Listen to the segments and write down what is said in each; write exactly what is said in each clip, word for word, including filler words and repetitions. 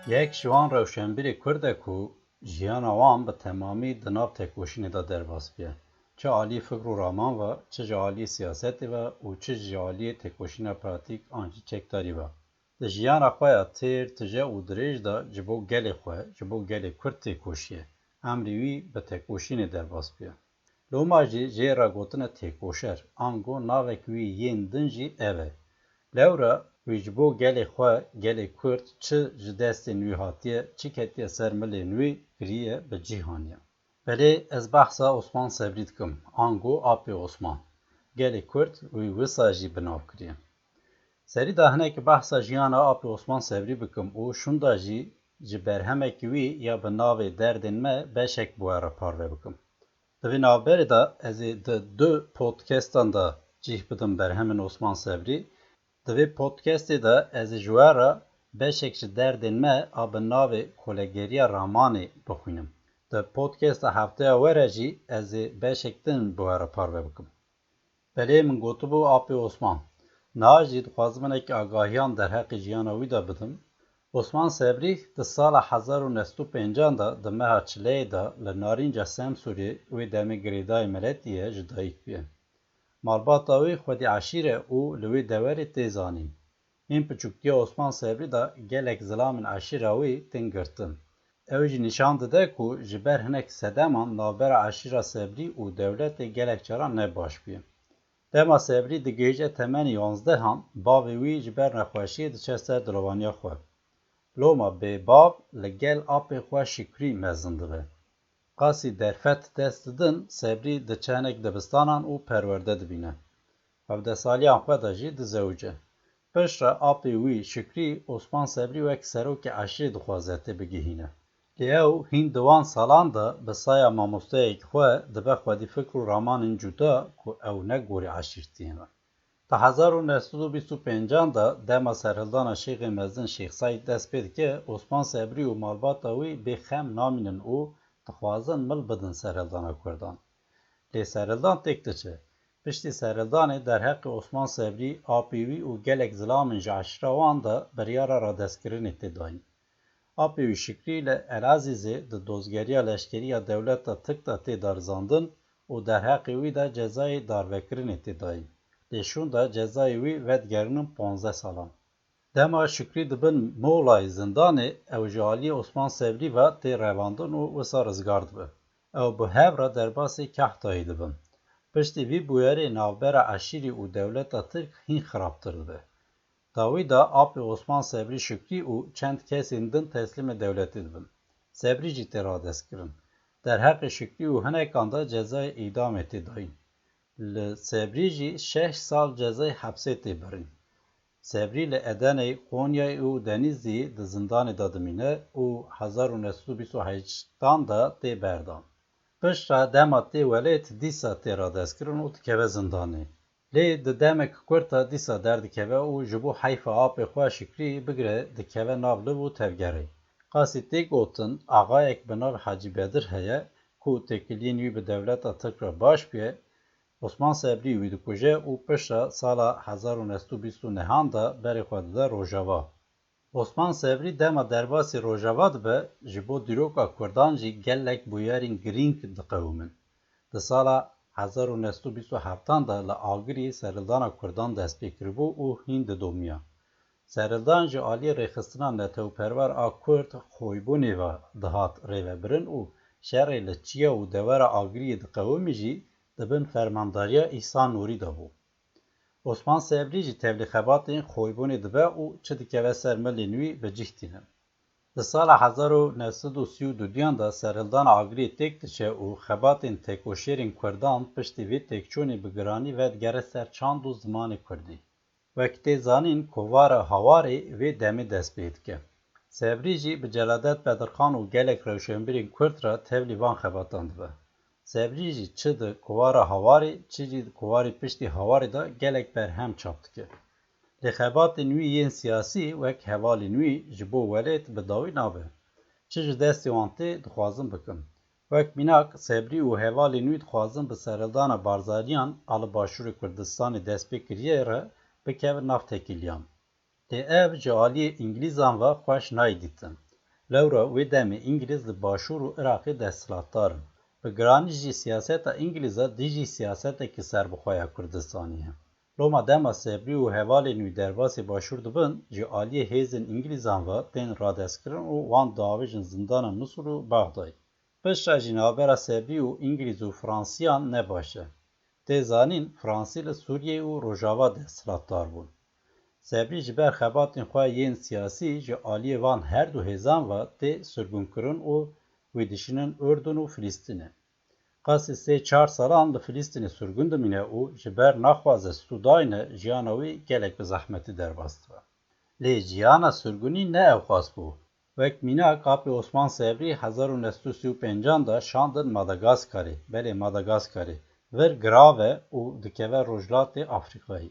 Yek ji wan rewşenbîrê Kurd e ku jiyana wan bi temamî di nav tekoşînê de derbas bûye. Çi alî fikr û raman ve, çi ji alî siyasetê ve û çi ji alî tekoşîna pratîk an jî çekdarî ve. Di jiyana xwe ya têr, tije û dirêj de ji bo gelê xwe, ji bo gelê Kurd têkoşiye. Emrê wî bi tekoşînê derbas bûye. Loma jî jê re gotine têkoşer, ango navek wî yên din jî ev e. Lewra wî ji bo gelê xwe, gelê Kurd çi ji destên wî hatiye, çi ketiye ser milên wî, kiriye, bi cih aniye. Belê ez behsa Osman Sebrî dikim, ango Apê Osman. Gelê Kurd wî wisa jî bi nav kiriye. Serî de hinek behsa jiyana Apê Osman Sebrî bikim û şûnda jî ji berhemekî wî ya bi navê Derdên Me beşek bi we re parve bikim. Di vê navberê de ez ê di du podcastan de cih bidim berhemên Osman Sebrî. Di vê podcastê de ez ê ji we re beşek ji Derdên Me a bi navê Kolegeriya Ramanê bixwînim. Di podcasta hefteya were jî ez ê beşek din bi we re parve bikim. Belê min gotibû Apê Osman. Niha jî dixwazim hinek agahiyan derheqê jiyana wî de bidim. Osman Sebrî di sala hezar û neh sed û pêncan de di meha çileyê de li Narînca Semsûrê, wê demê girêdayê miletî ye, ji dayik bûye. Malbata wî xwedî eşîr e û li wê dewerê tê zanîn. Hîn piçûktiya Osman Sebrî de gelek zilamên eşîra wî tên girtin. Ew jî nîşan dide ku ji ber hinek sedeman navbera eşîra Sebrî û dewletê gelek caran ne baş bûye. Dema Sebrî digihîje temenê yanzdehan, bavê wî ji ber nexweşiyê diçe ser dilovaniya xwe. Loma bê bav li gel apê xwe Şikrî mezin dibe. Qasî derfet dest didin, Sebrî diçe hinek dibistanan û perwerde dibîne. Hevdeh saliyan xwe de jî dizewice. Piştre apê wî Şikrî Osman Sebrî wek serokê eşîrê dixwaze tê bigihîne. Lê ew hîn di wan salan de bi saya mamosteyek xwe dibe xwedî fikr û ramanên cuda ku ew ne gorî eşîrtiyê ne. Di hezar û neh sed û bîst û pêncan de dema serhildana Şêxê Mezin Şêx Seîd dest pê dike, Osman Sebrî û malbata wî bê xem namînin û dixwazin mil bidin serhildana Kurdan. Lê serhildan têk diçe. Piştî serhildanê derheqê Osman Sebrî, apê wî û gelek zilamên ji eşîra wan de biryara radestkirinê tê dayîn. Apê wî Şikrî li Elazîzê di dozgeriya leşkerî ya dewleta Tirk de tê darizandin û derheqê wî de cezayê darvekirinê tê dayîn. Lê şûnda cezayê wî vedigerînin ponzdeh salan. Dema Şikrî di bin molayê zindanê, ew ji aliyê Osman Sebrî ve tê revandin û wisa rizgar dibe. Ew bi hev re derbasî Kahtayê dibin. Piştî vî bûyerê navbera eşîrî û dewleta Tirk hîn xirabtir dibe. Dawî de apê Osman Sebrî Şikrî û çend kesên din teslîmê dewletê dibin. Sebrî jî tê radestkirin. Derheqê Şikrî û hinekan de cezayê îdamê tê dayîn. Li Sebrî jî şeş sal cezayê hepsê tê birîn. Sebrî li Edeneyê, Qonyayê û Denîzliyê di zindanê de dimîne û hezar û neh sed û bîst û heştan de tê berdan. Piştre dema tê welêt dîsa tê radestkirin û dikeve zindanê. Lê di demek kurt de dîsa derdikeve û ji bo heyfa apê xwe Şikrî bigire dikeve nav liv û tevgerê. Qasî tê gotin, axayek bi nav Hecî Bedir heye ku têkiliyên wî bi dewleta Tirk re baş bûye, Osman Sebrî wî dikuje û piştre sala hezar û neh sed û bîst û nehan de berê xwe dide Rojava. Osman Sebrî dema derbasî Rojava dibe, ji bo dîroka Kurdan jî gelek bûyerên girîng diqewimin. Di sala hezar û neh sed û bîst û heftan de li Agirî serhildana Kurdan dest pê kiribû û hîn didomiya. Serhildan ji aliyê rêxistina netewperwer a Kurd Xoybûnê ve dihat rêvebirin û şerê li çiya û dewera Agiriyê diqewimî jî di bin fermandariya Îhsan Nûrî de bû. Osman Sebrî jî tevlî xebatên Xoybûnê dibe û çi dikeve ser milên wî bi cih tînin. Di sala hezar û neh sed û sî û duduyan de serhildana Agiriyê têk diçe û xebatên têkoşerên Kurdan piştî vê têkçûnê bi giranî vedigere ser çand û zimanê Kurdî. Wek tê zanîn, kovara Hawarê vê demê dest pê dike. Sebrî jî bi Celadet Bedirxan û gelek rewşenbîrên Kurd re tevlî van xebatan dibe. Sebrî jî çi di kovara Hawarê, çi jî di kovarê piştî Hawarê de gelek berhem çap dike. Lê xebatên wî yên siyasî wek hevalên wî ji bo welêt bi dawî nabe. Çi ji destê wan tê, dixwazin bikin. Wek mînak, Sebrî û hevalên wî dixwazin bi serhildana Barzaniyan a li Başûrê Kurdistanê dest pê kiriye re bikevin nav têkiliyan. Lê ev ji aliyê Îngilîzan ve xweş nayê dîtin. Lewra wê demê Îngilîz li Başûr û Iraqê desthilatdar in. Bi giranî jî siyaseta Îngilîza dijî siyasetekî serbixwe ya Kurdistanê ye. Loma dema Sebrî û hevalên wî derbasî Başûr dibin, ji aliyê hêzên Îngilîzan ve tên radestkirin û wan diavêjin zindana Misir û Bexdayê. Piştre jî navbera Sebrî û Îngilîz û Fransiyan ne baş e. Tê zanîn, Fransî li Sûriyeyê û Rojava desthilatdar bûn. Sebrî ji ber xebatên xwe yên siyasî ji aliyê van her du hêzan ve tê sirgûnkirin û wî dişînin Urdun û Filîstînê. Qasî sê çar salan li Filîstînê sirgûn dimîne û ji ber naxwaze stûdayne jiyana wî gelek bi zehmetî derbas dibe. Lê jiyana sirgûnî ne ewqas bû. Wek mînak, apê Osman Sebrî hezar û neh sed û sî û pêncan de şandin Madagaskarê, belê Madagaskarê, vir girav e û dikeve Rojhilatê Afrîkayê.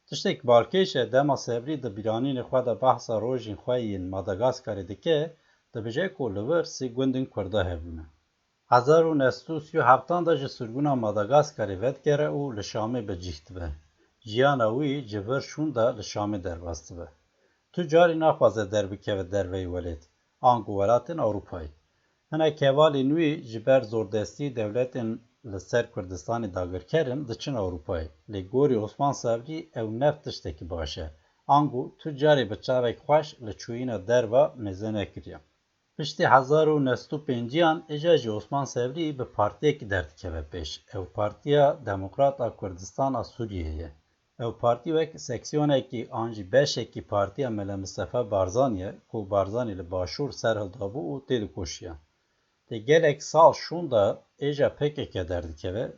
Tiştek balkêş e, dema Sebrî di bîranînê xwe de behsa rojên xwe yên Madagaskarê dike, dibêje ku li vir sê gundên Kurda hebûne. Hezar û neh sed û sî û heftan de ji sirgûna Madagaskarê vedigere û li Şamê bi cih dibe. Jiyana wî ji vir şûnda li Şamê derbas dibe. Tu carî naxwaze derbikeve derveyî welêt, ango welatên Ewropayê. Hinek hevalên wî ji ber zordestî dewletên li ser Kurdistanê dagirker in, diçin Ewropayê. Lê gorî Osman Sebrî ew ne tiştekî baş e. Ango tu carê bi çavek xweş li çûyîna derva mêze nekiriye. Piştî hezar û neh sed û pêncî an êca jî Osman Sebrî bi partiyekî derdikeve pêş. Ew Partiya Demokrat a Kurdistan a Sûriyeyê ye. Ew partî wek seksiyonekî an jî beşekî partiya Mele Mistefa Barzanî ye ku Barzanî li Başûr serhildabû û têdikoşiya. Tê gelek sal şûnda êca P K K derdikeve,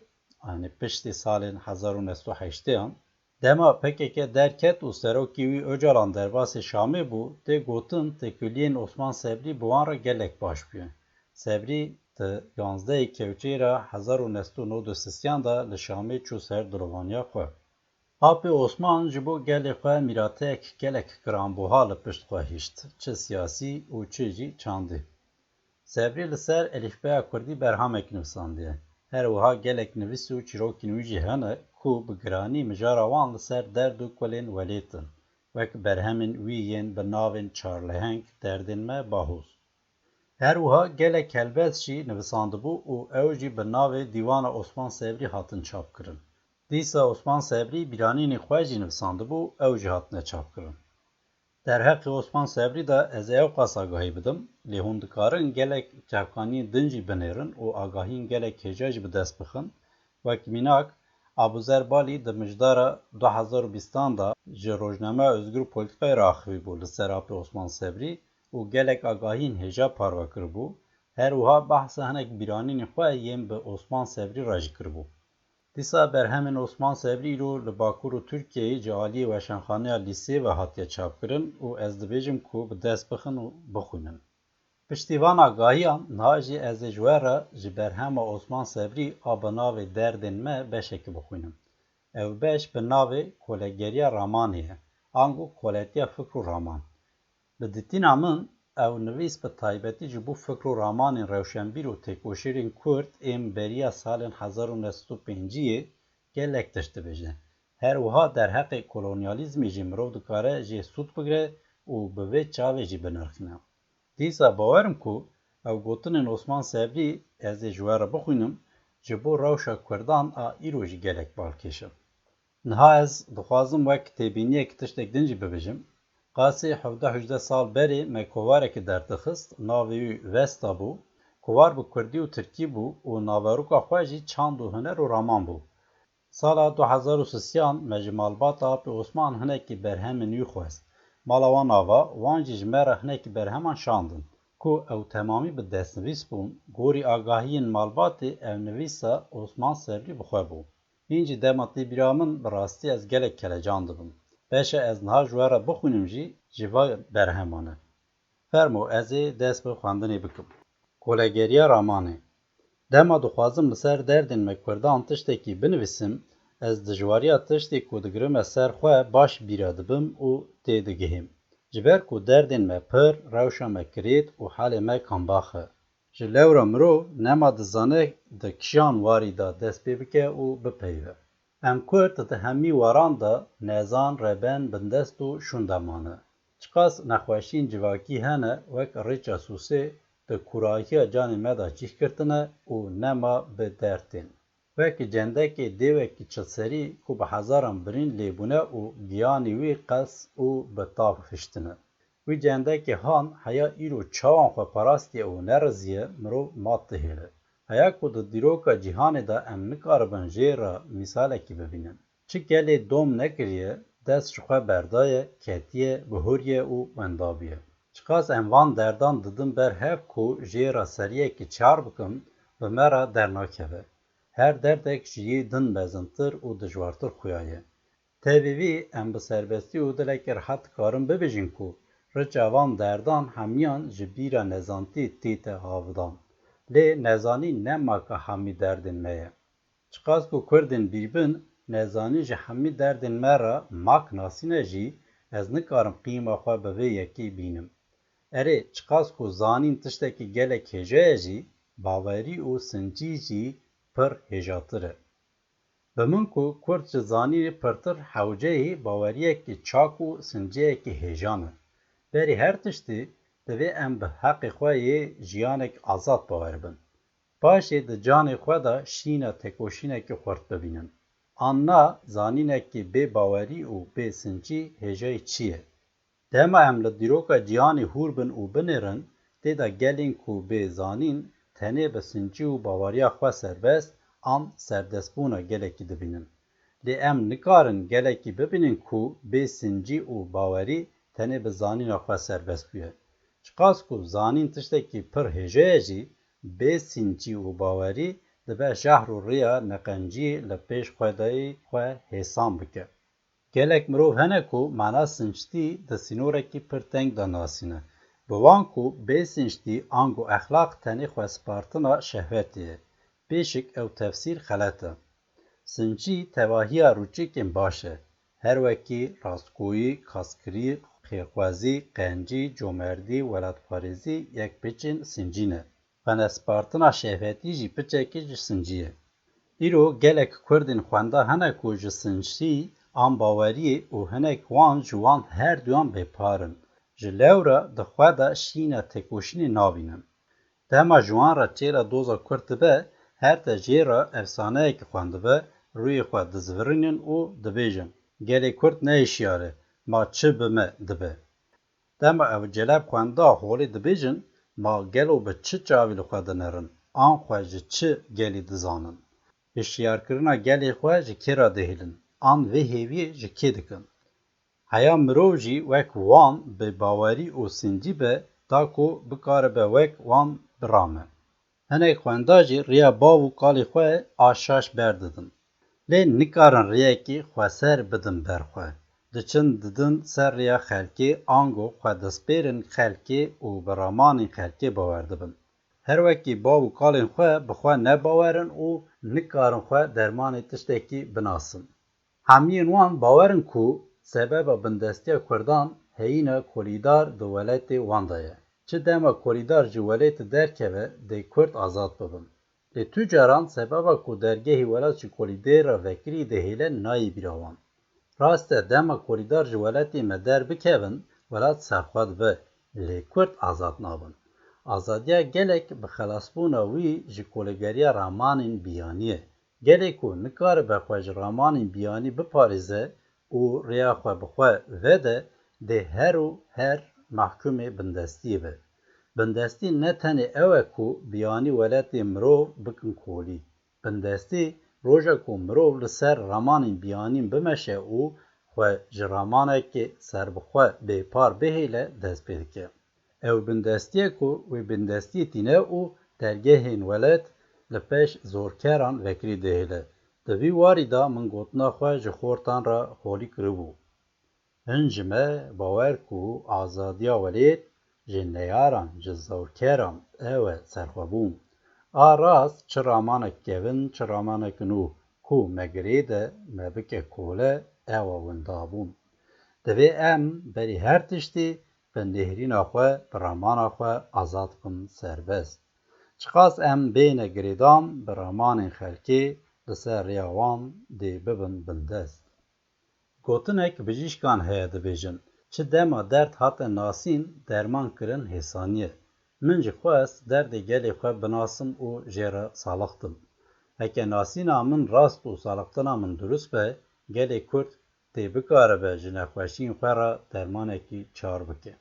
yanî piştî salên hezar û neh sed û heştê an. Dema P K K derket û serokê wî Ocalan derbasî Şamê bû, tê gotin têkiliyên Osman Sebrî bi wan re gelek baş bûye. Sebrî di yanzdehê Kewçeyê re hezar û neh sed û nod û sisiyan de li Şamê çû ser dilovaniya xwe. Apê Osman ji bo gelê xwe mîrateyek gelek giranbuha li pişt xwe hişt, çi siyasî û çi jî çandî. Sebrî li ser elîfbeya kurdî berhamek nivîsandiye. Her wiha gelek nivîs û çîrokên wî jî hene ku bi giranî mijara wan li ser derd û kulên welêt in, wek berhemên wî yên bi navên Çarleheng, Derdên Me, Bahûz. Her wiha gelek helbest jî nivîsandibû û ew jî bi navê Dîwana Osman Sebrî hatin çapkirin. Dîsa Osman Sebrî bîranînê xwe jî nivîsandibû, ew jî hatine çapkirin. Derheqê Osman Sebrî de ez ê ewqas agahî bidim, lê hûn dikarin gelek çavkaniyên din jî binêrin û agahiyên gelek hêja jî bi dest bixin. Wek mînak, Abuzer Balî di mijdara du hezar û bîstan de ji Rojnameya Ozgur û Polîtîkayê re axivîbû li ser apê Osman Sebrî û gelek agahiyên hêja parve kiribû, her wiha behsa hinek bîranînên xwe yên bi Osman Sebrî re jî kiribû. Dîsa berhemên Osman Sebrî îro li Bakur û Tirkiyeyê ji aliyê Weşanxaneya Lîsê ve hatiye çapkirin û ez dibêjim ku bi dest bixin û bixwînin. Piştî van agahiyan, niha jî ez ê ji we re ji berhema Osman Sebrî a bi navê Derdên Me beşekî bixwînim. Ev beş bi navê Kolegeriya Ramanê ye, ango koletiya fikr û raman. Bi dîtina min, ew nivîs bi taybetî ji bo fikr û ramanên rewşenbîr û têkoşîrên Kurd ên beriya salên hezar û neh sed û pêncî yê gelek tişt dibêje. Her wiha derheqê kolonyalîzmê jî mirov dikare jê sûd bigire û bi vê çavê jî binirxîne. Dîsa bawer im ku ew gotinên Osman Sebrî ez ê ji we re bixwînim, ji bo rewşa Kurdan a îro jî gelek balkêş e. Niha ez dixwazim wek têbîniyek tiştek din jî bibêjim. Qasî hevdeh hejdeh sal berê me kovarekî derdixist, navê wî Vesta bû. Kovar bi kurdî û tirkî bû û naveroka xwe jî çand û huner û raman bû. Sala du hezar û sisiyan me ji malbata apê Osman hinekî berhemên wî xwest. Mala wan ava, wan jî ji me re hinekî berheman şandin, ku ew temamî bi destnivîs bûn, gorî agahiyên malbatê ev nivîsa Osman Sebrî bi xwe bû. Hîn jî dema tê bîra min, bi rastî ez gelek kelecan dibim. Beşe ez niha ji we re bixwînim jî ji van berheman e. Fermo, ez ê dest bi xwendinê bikim. Kolegeriya ramanê. Dema dixwazim li ser derdên me kurdan tiştekî binivîsim, ez dijwariya tiştê ku digirime ser xwe baş bîra dibim û têdigihêm. Ji ber ku derdên me pir, rewşa me kirêt û halê me kambax e. Ji lewra mirov nema dizane di kîjan warî de dest pê bike û bipeyive. Em Kurd di hemî waran de nezan, reben, bindest û şûnde mane. Çiqas nexweşiyên civakî hene wek rêça sûsê di kûrahiya canê me de cih girtine û nema bi derdên. Wek cendekê dêwekî çilserî ku bi hezaran birîn lêbûne û giyanî wî qels û bi tav hiştine. Wî cendekê han heya îro çawan xwe parastiye û neriziye, mirov mat dihêle. Heya ku di dîroka cîhanê de em nikaribin jê re mîsalekî bibînin. Çi gelê dom nekiriye, dest ji xwe berdaye, ketiye, bihuriye û wenda bûye. Çiqas em van derdan didin ber hev ku jê re seriyekî çar bikin, bi me re dernakeve. Her derdek ji yê din mezintir û dijwartir xuya ye. Tevî vî em bi serbestî û dilekî rehet dikarin bibêjin ku rêça van derdan hemiyan ji bîra nezantî tête havidan. Lê nezanî ne maka hemî derdên me ye. Çiqas ku Kurdên bîrbin nezanî ji hemî derdên me re mak nasîne jî, ez nikarim qîma xwe bi vê yekê bînim. Erê, çiqas ku zanîn tiştekî gelek hêja ye jî, bawerî û sincî jî pir hêjatir e. Bi min ku Kurd ji zanînê pirtir hewceyî baweriyekî çak û sinciyekî hêjan e. Berî her tiştî, divê em bi heqê xwe yê jiyanek azad bawer bin. Paşê di canê xwe de şîna têkoşînekî xurt bibînin. An na, zanînekî bê bawerî û bê sincî hêjayî çi ye? Dema em li dîroka cîhanê hûr bin û binêrin, tê de gelên ku bê zanîn tenê bi sincî û baweriya xwe serbest an serdestbûna gelekî dibînin. Lê em nikarin gelekî bibînin ku bê sincî û bawerî tenê bi zanîna xwe serbest bûye. Çiqas ku zanîn tiştekî pir hêja ye jî, bê sincî û bawerî dibe jehr û riya neqenciyê li pêş xwedayî xwe hêsan bike. Gelek mirov hene ku mana sinctî di sînorekî pir teng de nasîne. Bi wan ku bê sinctî ango exlaq tenê xwespartina şehwetê ye. Bêşik ew tefsîr xelet e. Sincî tevahiya rûçikên baş e. Her wekî rastgoyî, kaskirî, xêrxwezî, qencî, comerdî, welatparêzî yek pêçên sincî ne. Xwenespartina şehwetî jî piçekî ji sincî ye. Îro gelek Kurdên xwenda hene ku ji sincî an baweriyê û hinek wan ji wan her duyan bêpar in. Ji lewra di xwe de şîna têkoşînê nabînin. Dema ji wan re çêla doza Kurd dibe, her de jê re efsaneyekî xwendibe, rûyê xwe dizivirînin û dibêjin, gelê Kurd ne hişyar e, ma çi bi me dibe? Dema ew celeb xwenda holê dibêjin, ma gelo bi çi çavî li xwe dinerin, an xwe ji çi gelî dizanin? Hişyarkirina gelê xwe ji kê re dihêlin, an vê hêviyê ji kê dikin? Heya mirov jî wek wan bi bawerî û sincî be, da ku bikaribe wek wan birame. Hinek xwenda jî riya bav û kalê xwe a şaş berdidin. Lê nikarin riyekî xweser bidin ber xwe. Diçin didin ser riya xelkê, ango xwe dispêrin xelkê û bi ramanên xelkê bawer dibin. Her wekî bav û kalên xwe bi xwe nebawer in û nikarin xwe dermanê tiştekî binasin. Hemiyên wan bawer in ku sebeba bindestiya Kurdan heyîna kolîdar di welatê wan de ye. Çi dema kolîdar ji welatê derkeve, dê Kurd azad bibin. Lê tu caran sebeba ku dergehê welat ji kolîdê re vekirî dihêle nayê bîra wan. Rast e, dema kolîdar ji welatê me derbikevin, welat serxwe dibe, lê Kurd azad nabin. Azadiya gelek bi xelasbûna wî ji kolegeriya ramanên biyanî ye. Gelê ku nikaribe xwe ji ramanên biyanî biparêze û rêya xwe bi xwe vede, dê her û her mehkûmê bindestiyê be. Bindestî ne tenê ew e ku biyanî welatê mirov bikin kolî. Bindestî, roja ku mirov li ser ramanên biyanîn bimeşe û xwe ji ramanekê serbixwe bêpar bihêle, dest pê dike. Ew bindestî ye ku wê bindestiyê tîne û dergehên welat li pêş zorkeran vekirî dihêle. Di vî warî de min gotina xwe ji xortan re holî kiribû. Hin ji me bawer ku azadiya welêt ji neyaran, ji zorkeran ew e serxwebûn. A rast çi ramanek kevin, çi ramanek nû ku me girêde, me bike kole, ew e windabûn. Divê em berî her tiştî bi nêrîna xwe, bi ramana xwe azad bin serbest. Çiqas em bêne girêdan, bi ramanên xelkê li ser rêya wan dê bibin bindest. Gotinek bijîşkan heye dibêjin, Çi dema derd hate nasîn, derman kirin hêsaniye. Min jî xwest derdê gelê xwe binasim û jê re salixtim. Heke nasîna min rast û salixtina min durust be, gelê Kurd tê bikaribe ji nexweşiyên xwe re dermanekî çar bike.